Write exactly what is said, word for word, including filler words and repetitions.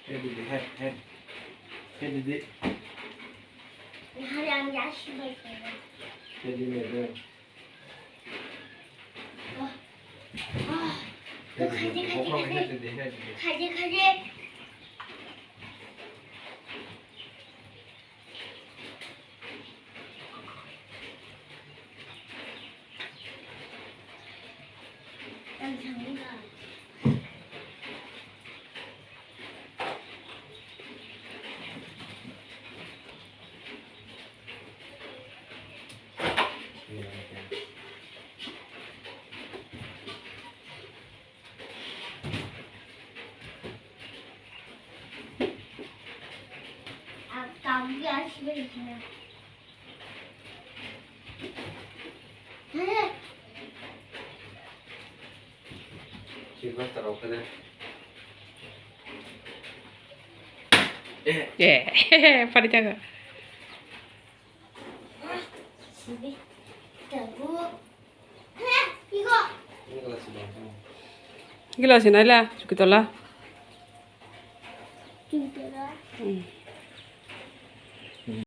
He didi, he, he. He didi. Hari ang ya shibai kaya. He didi, he. Ah, ah. He didi, Khaji, khaji, bokhorok khaji. He didi, he didi. Khaji, khaji. Eh, pari jago. Sibi. Tabu. He, igo. Gila sinaila, chukitola. Chukitola. Hmm.